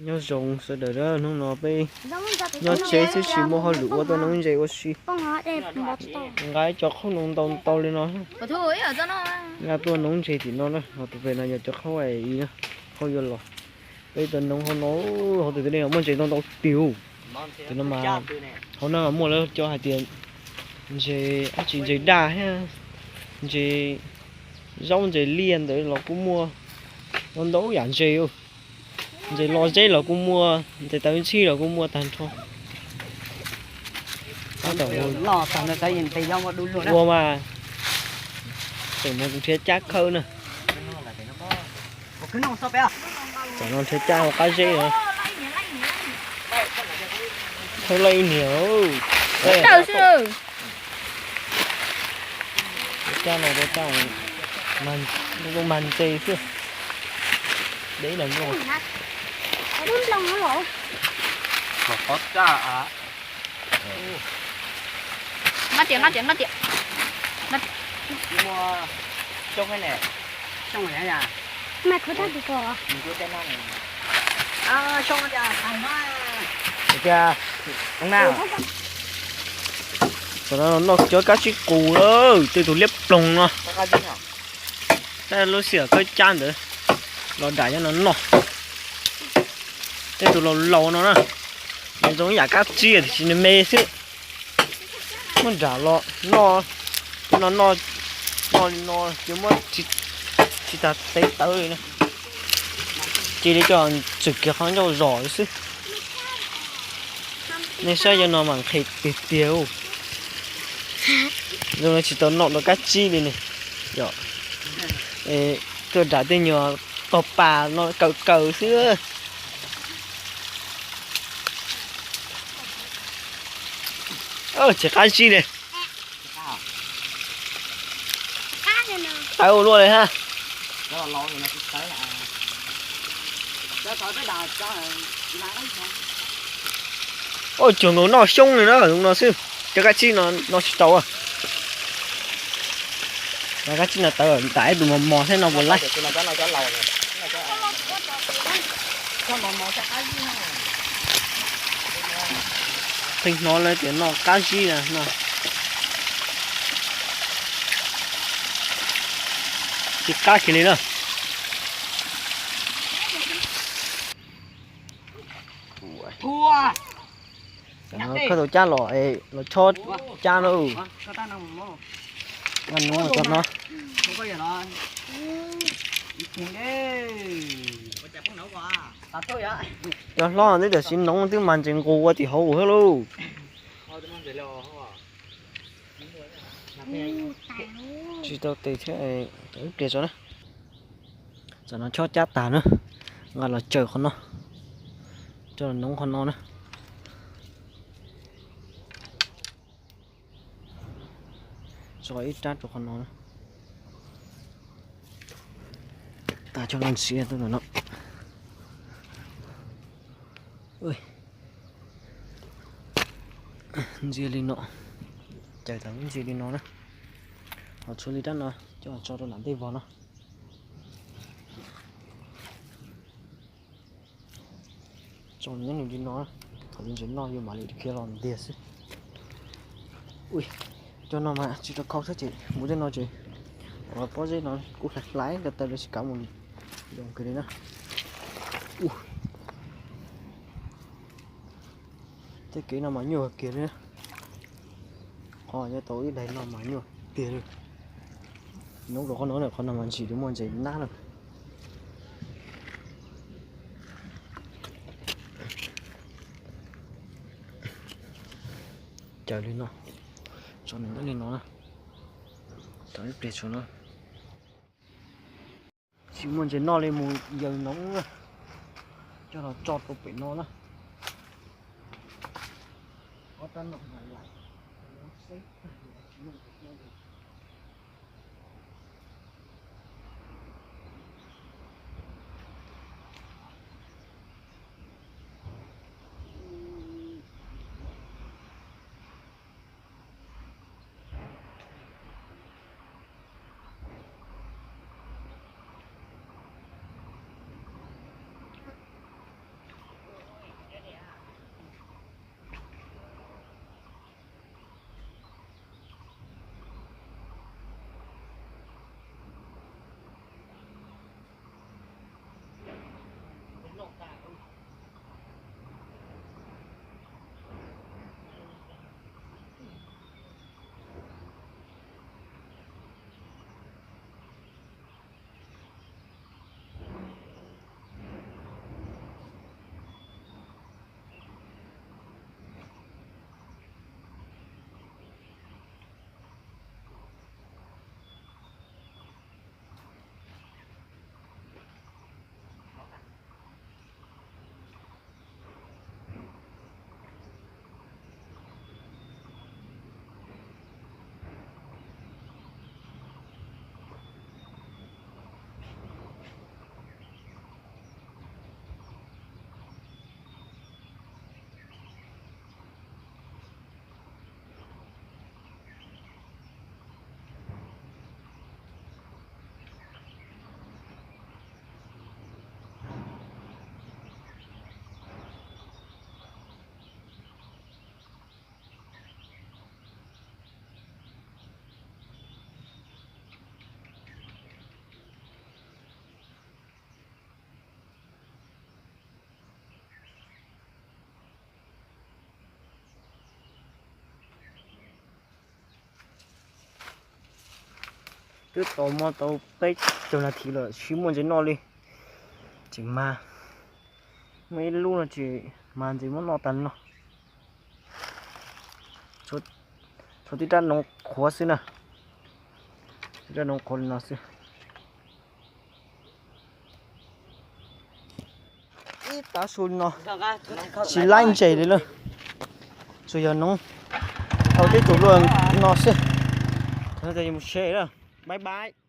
Nyob zoo sawv daws, hnub no peb nyob tsev xwb tsis muaj hauj lwm ua tuaj noob ntses ua si. Nqa cov qhaub no ntau ntau li no, nqa tuaj noob ntses tim no na. Ho tus pem no yog cov qhaub, qhaub yuav los. Peb tuaj noob hauv no, hauv tus twg li no muaj ntses ntau ntau tiag. Tus no mas hauv no muaj lawv cov hais tias ntses dab tsi, ntses daj thiab ntses zaub ntses liaj ntawd los kuj muaj, ntau ntau yam ntses. Ntses lo zeb los kuj muaj, ntses tawv ntxhib los kuj muaj tag nrho. Ua mas tseem mus nrhiav cab khawb na. Tam no nrhiav cab ua qab zeb na. Khawb laij ib niag. Cab no, cab mag ntses xwb. Deb los nplooj. Nqa tias, nqa tias, nqa tias. Muaj xyoob ne. Xyoob ne. Mas khuv thaj tus ko. Xyoob tias, tam no noj cov kab tsib qus lawm, tej tus liab ploog no. Tab lub sij hawm khawb cab ntawd los dam nyob no noj. Tej tus laus laus no na, nws zoo ib yam kab tsib tiam sis nws me xwb. Muab nram los noj, no noj, noj li no ces muab tsis tas tev tawv li na. Cia li coj txwm kiag qhov ncauj zom li xwb. Nej saib cov no mas nqhis tiag tiag. Zoo li tsis tau noj dua kab tsib li ne. Yog tuaj nram tej nyuag tog pas no kaw kaw xwb. Tsis qab tsib li. Tawv ua luaj li ha. Ua cuag nkaus noj xyoob li na, zoo no xwb. Cov kab tsib no noj tsis tau. Kab tsib no tawv ntam ib tus mos mos thiab no puas laib. Pheej hnov lawv tias noj qab zib no. Tsis qab kiag li na. Khawb tau cab los, los chob cab na. Nqa nuav cov no. Cov hlob twb tam sim no twb mag ntses nqus ua tim hauv thiab lauj. Tsis tau tes thiab, ib pliag tso na. Tam no chob cab tag na, nqa los tsaws qhov no, coj los noov qhov no na. Tso ib rab rau qhov no na. Tas coj los ntxias tuaj ntawm no. Ntxias li no, cawm tas ntxias li no na. Ho tshuav li rab no coj tso rau nram ntej vog no. Tso nyob nws li no, thaum yuav ntses noj yuav mam li khiav los ntiag xwb. Ui, cov no mas tsis tau khau thiab ces mus tej no ces pob zeb no kuj hlais hlais ko taw li tsis kav mus zoo kiag li na. Tej kev no mas nyuaj kiag li na. Ho nyob tau ib daim no mas nyuaj tiag li. Noob rau qhov no, qhov no mas ntsim li muaj ntses nab lawm. Cawm li no, tso nws nyob li no na. Tau ib pliag tso no. Tsis muaj ntses noj li mus yaws noov na, coj los tso rau pem no na. Twb tau muaj tau peb caug nas this lawm tsis muaj ntses noj li. Tseem mas muaj ib lub no tsis mas ntses muab noj tas no. Tshuav tib rab noov qhuav xwb na. Tib rab noov qhuav li no xwb. Ib tav su li no tsis laib ntses li lawm. Tsuas yog noov tau tib tug luaj no xwb. Thaum no ces mus tsev lawm. Bye bye.